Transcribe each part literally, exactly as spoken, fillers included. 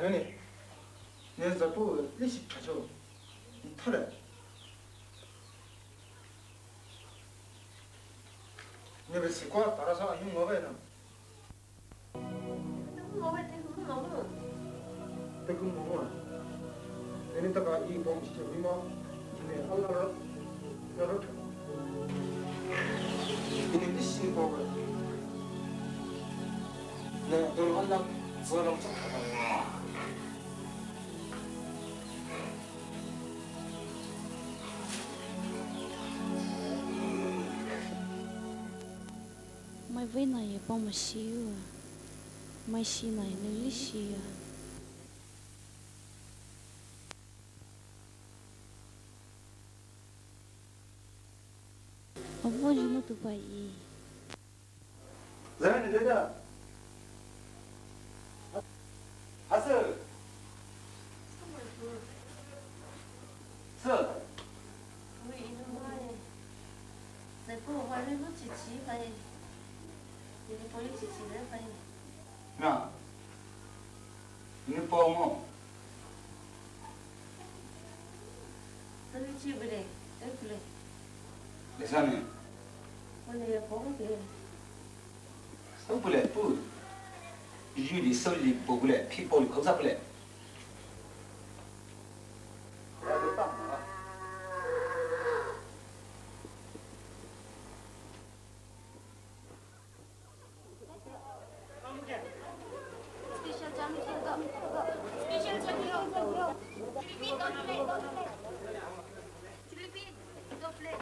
Ani, ne zapu lisi chacho, ithale. Ne be sikwa tarasa ahi ngobe na. Tekum ngobe, tekum ngobe. Tekum ngobe. Nene taka i bom sike bima. Ne Allah ro, ro ro. Ini di sini ngobe. Ne don Allah, Allah. Mai vei na ye pao ma shi yu. Mai shi na ye ne li shi ya. Avo ji no tu pa yi. Zan ne da. Hasa. Sir. Na. Ini pao mo. Lesa ne. Sou bule pu. Yu li sou li pu bule, pi pao li khou za bule. Special channel, go, go. Special channel, go, go. Repeat, don't play, don't play.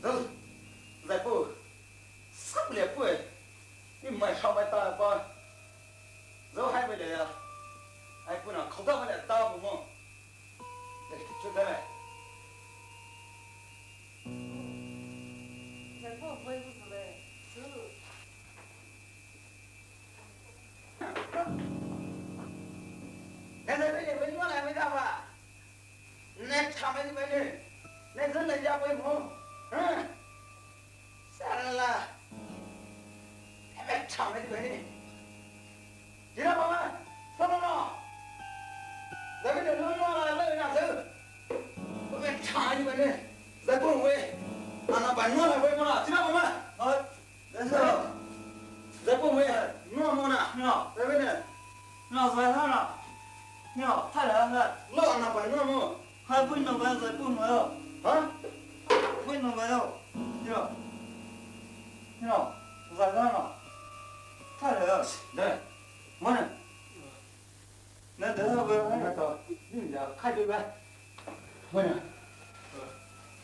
Zai, zai pu, sap le pu e. Ni mai shao mai ta pa. Zao hai mai le ya. Ai pu na khao ta mai le ta pu mo. Dai, chu dai. Zai pu pu e pu le. Su. Dai, dai, dai, dai, dai, dai, dai, dai, dai. Ne cha mai di bai ne. Ne zan ne ja bai mo. Ha? Sala. Ne cha mai di bai ne. Jira mama. Sono no. David no no la la na se. Ne cha mai di bai ne. Zai pu we. Ana bai no la bai mo na. Jira mama. Ha. Zai pu we, no mo na. No. Zai pu ne. No, zai ha na. No, ha la ha. Lo na bai no mo. Hai pu no bai zai pu mo. Ha? Pu no bai lo. Yo. No, zai ha na. Ha la. Dai. Mo na. Na da ba na to, ni da khai de ba. Mo na.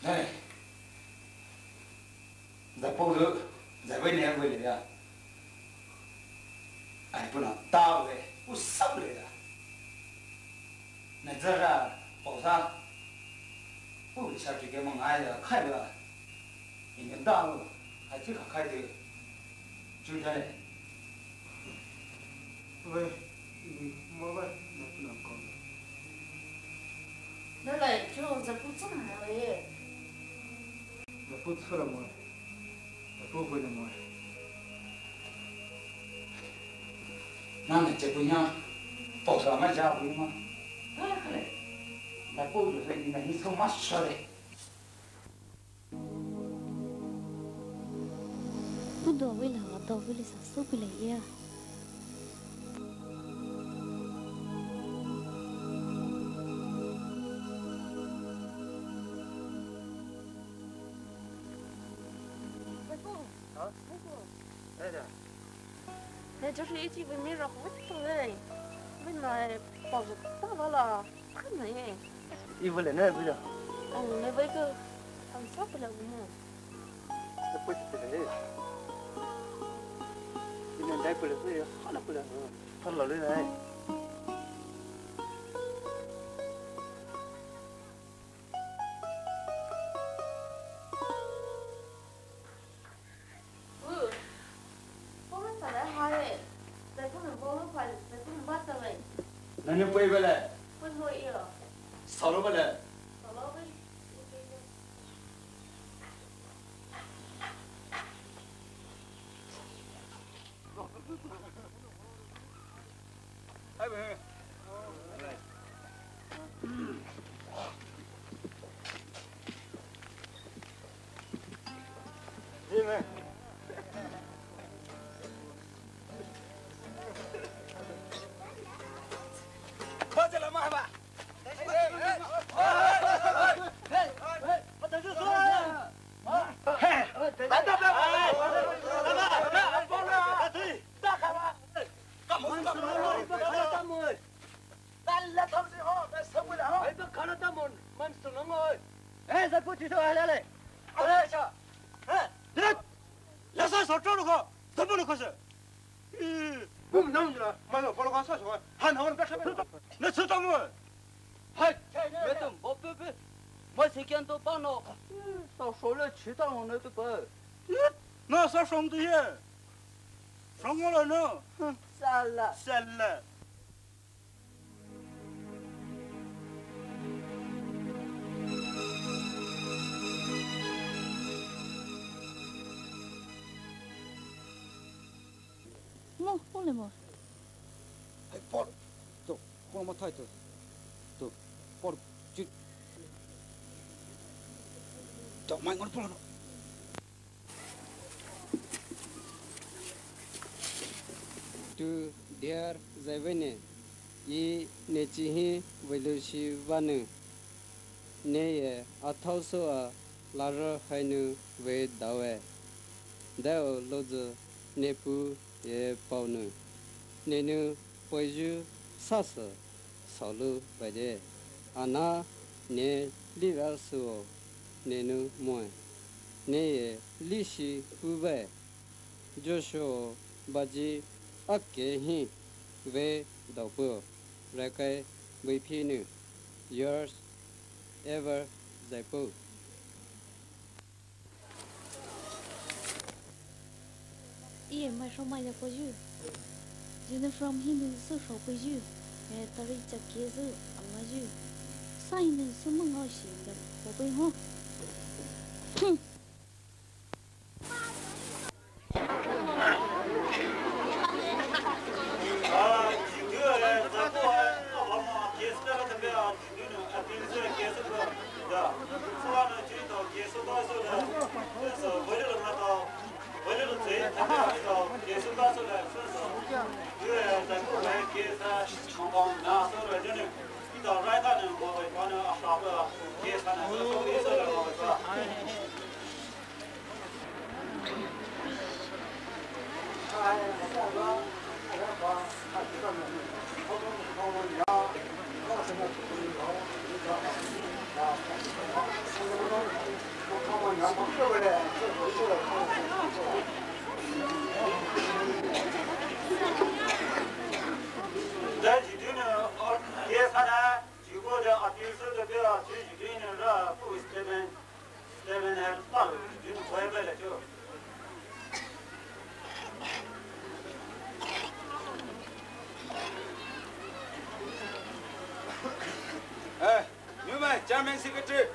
Dai. Zai pu zu, zai bai ne bai le ya. Ai pu na ta we, u sa le ya. Na za ra, pao sa. U le sa ji ke mo ngai ya khai ba. Ine da lo, hai chi ka khai de. Chu da le. Wei, ni mo wei, na pu na ko. Na lai chu za pu chu na wei. Za pu chu la mo. Za pu bu na mo. Na na che pu nya. Pao sa ma ja bu ma. Za pu ju sa ni na hi so ma sa le. Pu do wei la, do wei le sa so pu le ya. Zai pu. Ne, just ichi bini roh wet to le. Bini pao ta bala. Kane. Ivole ne buja. Ang ne bai ko. Ang sa pala mo. Ne poi pala. Ina dai pala ya. Ana pala. Pala le ne. Nani poi bele? Salo bele? Sala. Sala. Mo, mo le mo. Hai, por. To, por mo thai to. To, por, chi. To, mai ngor por no. Tu diar zaivene, i nechihi velushi vanu. Neye athaoso a lara hainu ve dawe. Dao lozu nepu ye paonu. Nenu poiju sasa salu baide. Ana ne liva suo nenu moe. Neye lishi puve. Joshua baji ake hi ve daopu. Rakai bipinu. Yours ever, Zaipu. Iye mai shomai le poyu. Uniform hi nu su sho poyu. E tari chake zu ama yu. Sai nu su mangao shi le popoi ho. Hmm. Eh, numai Chairman Secretary.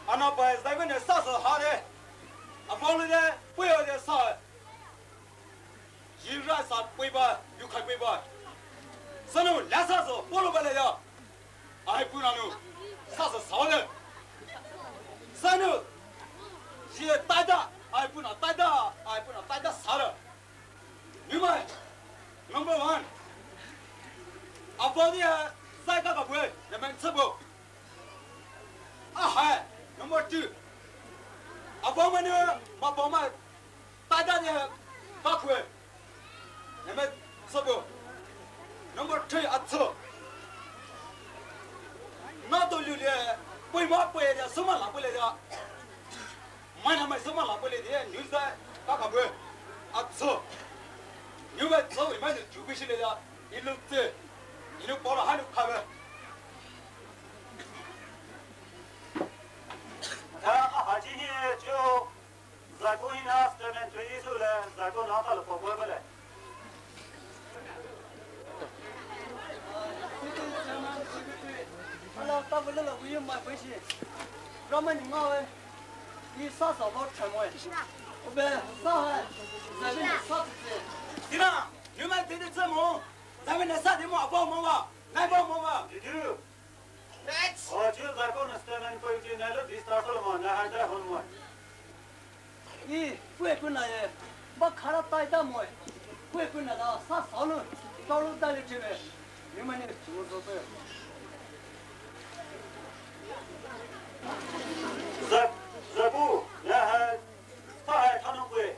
Ana pai zai ne sa sa ha de. Apollo de, puyo de sa. Yira sa puiba, yukai puiba. Sanu la sa so, polo bala ya. Ai puna nu, sa sa sa le. Sanu, ye taida, ai puna taida, ai puna taida sa le. Numai, number one. Apollo ya, zai ka ka bue, ya men sebo. Ah, hai, number two. Apollo manu, ma poma, Ada ne, kakwe. Neme, sobo. Number three, atso. Nato liu le, pui ma pui ya, suma la pui le ya. Mai na mai suma la pui le ya, news da, kakabwe. Atso. News da, so, mai ne, jubi shi le ya. Ilu tse. Ilu pora hanu kabe. Ta, ahaji hi, jo. Zaipu hina statement three isu le, zaipu na ta le pokwe bele. Ala ta bele le, uyu mai pesi. Rama ni ngawe. Ni sa sa lo chamoe. Obe, sa hai. Zaipu ni sa tse. Dina, ni mai tse tse mo. Zaipu ni sa de mo, abo mo ba. Nai bo mo ba. Did you? Next. Oh, chiu zai ko na statement ko ji na lo disturb lo mo, na ha da hon mo. I, kue kuna ye, ba khara tai da mo. Kue kuna da, sa sa lo, sa lo da le chebe. Ni ma ni, mo zo pe. Zai, zai bu, na ha, sa ha, ta no kue.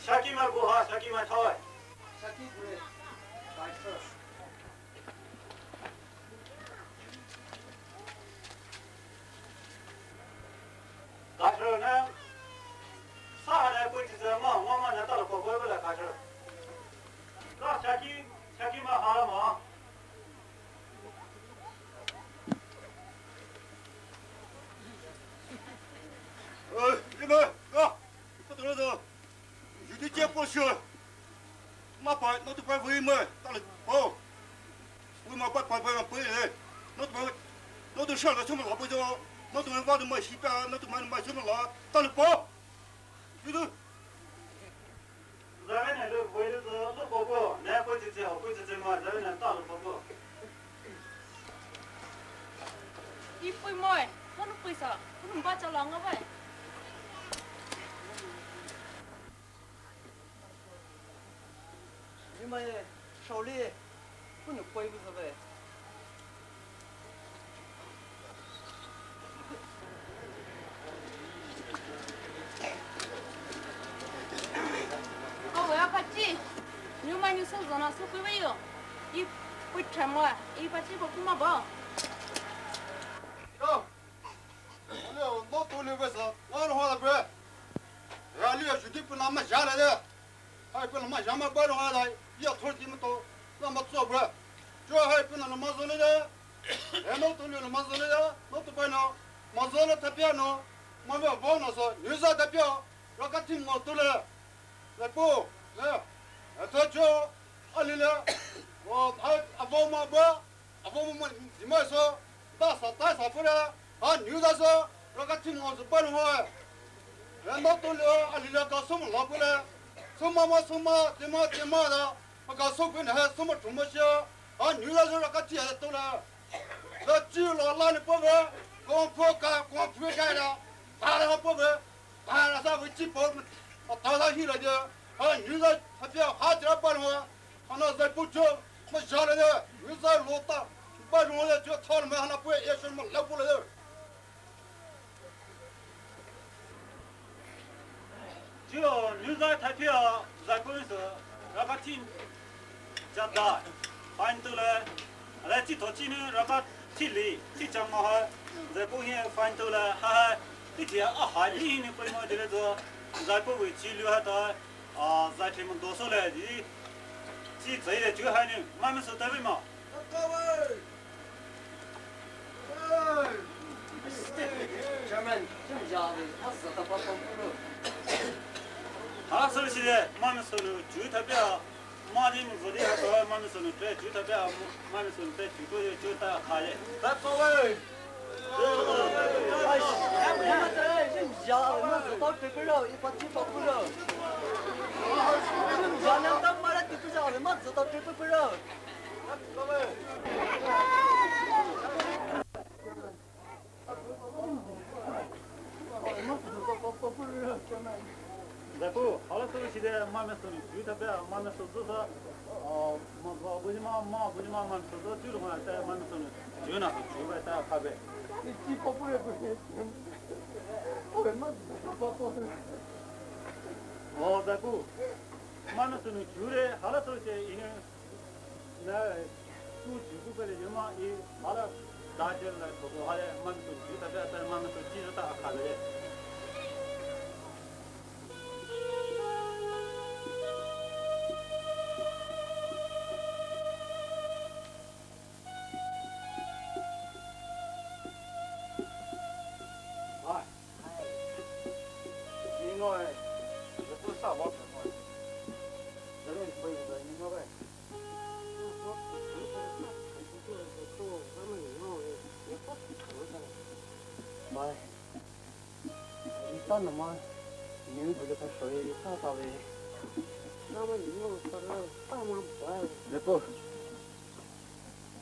Shaki ma go ha, shaki ma thoi. Shaki gure. Kaisho. Kaisho na. Sa ha na pui tse ma, ma ma na ta lo ko ko la kaisho. Ka shaki, shaki ma ha ma. Oi, ime, ka, ka tu lo do. Judi che po sho. Ma pa, no tu pa vui me, ta le po. Vui ma pa pa pa pa le. No tu pa, no tu sha la chuma la po jo. No tu ma va tu ma shi pa, no tu ma ma chuma la. Ta le po. Judi. Zai ne le, vei le zo, lo popo, ne pui tse tse, ho pui tse tse ma, zai ne ta lo popo. I pui mo e, ho lo pui sa, ho lo ba cha la nga ba e. Ni ma e, shao le. Kunu koi bu sa bai. Ko wa ka chi. Ni ma ni so zona so koi ba yo. I pui tse ma, i pa chi ba kuma ba. Yo. Ano, no tu le ba sa. Wa lo ha la bre. Ra li ya ju di pu na ma ja la de. Hai pui lama jama ba lo ha dai, ya thor di ma to, lama tso bra. Jo hai pui na lama zo le da. E no tu le lama zo le da, no tu pai no. Ma zo le ta pia no, ma me bo no so, ni za ta pia, ra ka ti mo tu le. Le po, le. E ta jo, a le le. O, hai, a bo ma ba. Avo mo mo di mai so, da sa tai sa pura, ha niu da so, ra ka ti mo zo pa lo ho. Ra no to lo, a li la ka so mo la pura. So ma ma so ma, ti ma ti ma da, ma ka so pun ha so ma tu ma sha, ha niu da so ra ka ti ha to la. Da ti lo la ni po ve, ko po ka, ko pu ka da, ta da po ve. Ba ra sa wei chi po, a ta sa hi la de, ha niu sa ha pia ha jira pa lo, ha na zai pu jo, ma ja la de, niu sa lo ta, pa lo de jo thal ma ha na pu e shon ma la pu la de. Jo niu sa tha pia zai pu so, ra ka ti. Chada, fine tu le, ale chi to chi nu ra ka ti li, chi chang ma ha, zai pu hi fine tu le, ha ha, ti ti a ha ni ni pui ma de le zo, zai pu wei chi lu ha ta, a, zai chi ma do so le, di, chi zai le ju ha ni, ma me so ta wei ma. Chairman, chi ja le, a za ta pa pa pu lo. Ha, so si de, ma me so lu, ju ta pia. Mani mo zodi ha to mani sonu te chu ta pia mani sonu te chu ko chu ta kha ye. Ta ko we. Ai, ya ma ta re, jin ja, ma zo ta te pe ro, i pa ti pa ku ro. Jin ja na ta ma ra ti ku ja, ma zo ta te pe pe ro. Zai pu, hala sonu shide, mame sonu, yu ta pia, mame sonu sa, Oh, ma, ma, bujima, ma, bujima, man, so, so, chulo, ma, ta, man, so, chuna, chuba, ta, kabe. Ichi, papu, re, papu. Oh, ma, papu. Oh, daku. Man, so, chure, hala, so, che, ine, na, tu, chuku, pele, jema, i, hala, da, che, la, so, hala, man, so, chu, ta, ta, man, so, chi, ta, kabe. Bye. Ita nama, new bulu ka soi ita tawe. Nama new sara tama bai. Lepo.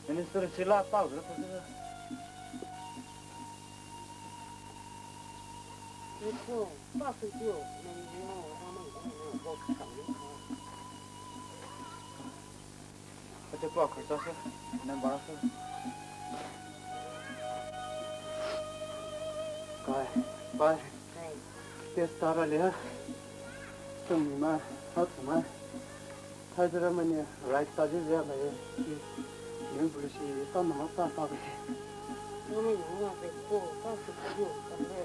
Minister sila tau lepo. Lepo, pa su jo, nama new nama new bok kami. Ate pa kharcha se, nang bara se. Kai, pai. Kai. Test tara le ha. Tum ni ma, ha tum ma. Thai dara ma ni, right ta ji ya ma ye. Ni bulu si, ta ma ma ta ta ke. Ni ma ni ma ke ko, ta su ko yo, ta le.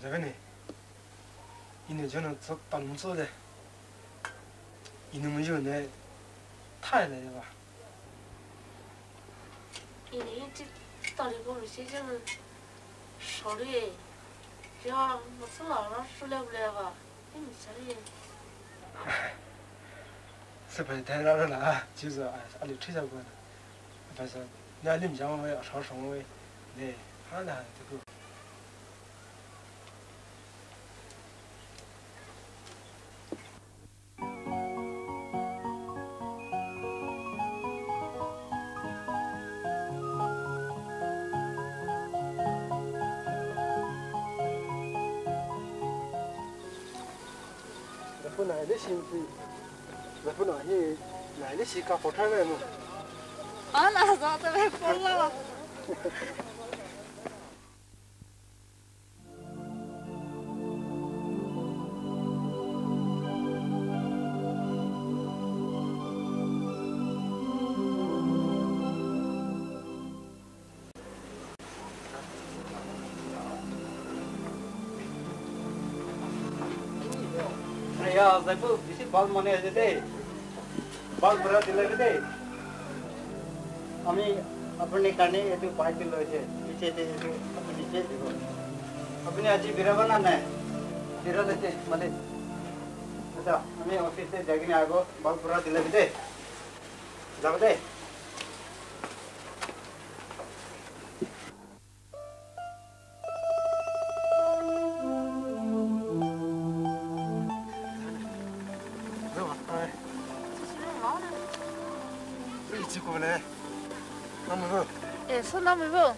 Zaveni, ine jona tso tanung tso de. Ine mu jona thai le ba. Ine chi tali bo mi chi jona. Sorry. Ya, mo tso la ra su le le ba. Ine sorry. Sepai thai ra ra la, chiuso a, ali thisa ko na. Pasa, na lim jama we, a shao shao we. Ne, ha na, te ko. Zapu na le simpi. Zapu na hi, na le si ka pothai le mo. Ana, za te be pola. Aiya, Zaipu, bisi bhal mane ase de. Bhal pura dile de. আমি আপুনি কাৰণে এইটো পাইপ লৈছে, পিছে এইটো আপুনি নিজে দিব। আপুনি আজি বিৰাব না নাই? বিৰাব লৈছে, মানে। আচ্ছা, আমি অফিচত যাই কিনে আহিব, bhal pura dile de. Jabo de. Eh, so namibo.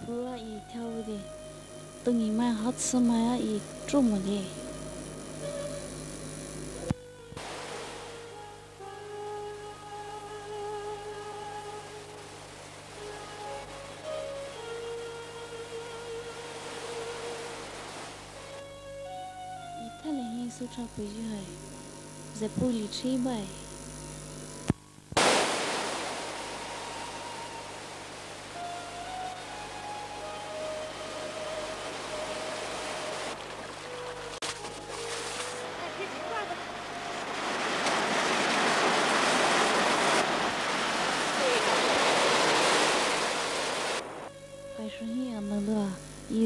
Pura i thau de, tungi mai hot sumaya i trumo de. Ithale hi sutra puyu hai. Zepuli tri bai.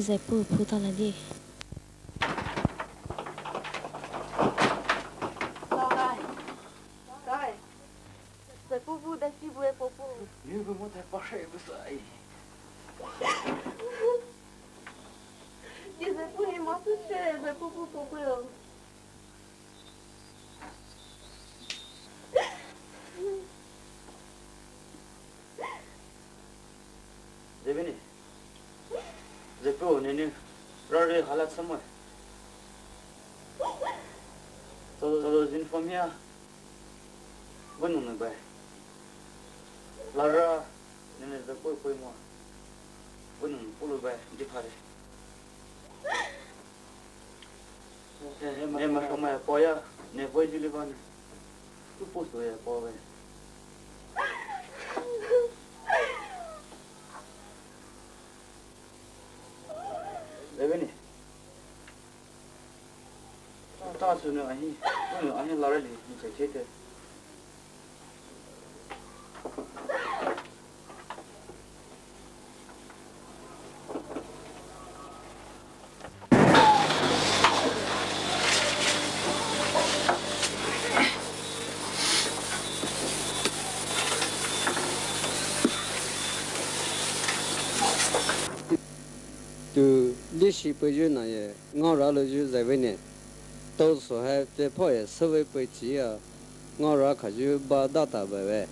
Zaipu phu tala di. Zaipu bu dasi bu e popo. Ni bu mo tai pa she bu sai. Di zaipu ni ma tu she zaipu bu popo. Zebeni. Zepeu nene rare hala tsamo. Tolo tolo zin famia. Wenu ne bai. Lara nene zepeu pui mo. Wenu ne pulu bai di phare. Ne ma shoma ya poya, ne poi juli bani. Tu posto ya po bai. Zebeni. Ta su ne ahi, ne ahi lara li ni che che te. Tu lishi peiyu naye ngaora loyu zaiwe ne. Tao so hai pephoye süwe peichi ya ngaora khayu ba data bawe.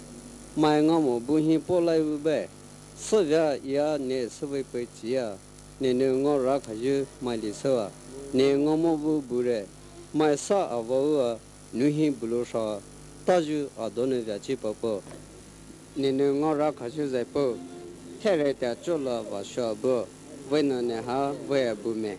Mai ngamo bu hi polai wu be. Süvia ya ne süwe peichi ya. Nene ngaora khayu mai li süwa. Ne ngamo bu bure. Mai sa avo wa. Nuhi bulo sha, taju adone via chi papo. Nene ngaora khayu zaipo, here tia chola va sha bo, wena ne ha, wea bu me.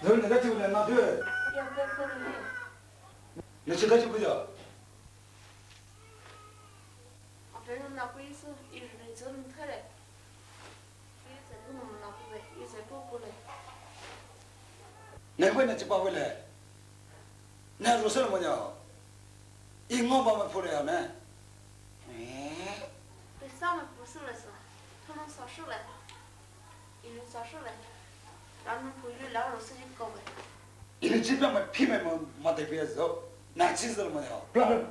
Zai ne dachi bule na due. Ne chi dachi buya. Reno naku Isu, I reno zü nthale. I zü bu no naku le, I zü bu bu le. Nai bu na chi pa bu le. Na ro sü le mo ya. I ngo ba ma phu le ya ne. Eh. Pesa ma pu sü le sa. Thono sa sü le. Inu sa sü le. Rano pu inu la ro sü ji ko le. Inu chi pla ma phi ma ma ma de pia zo. Na chi zo ma ya. Pla.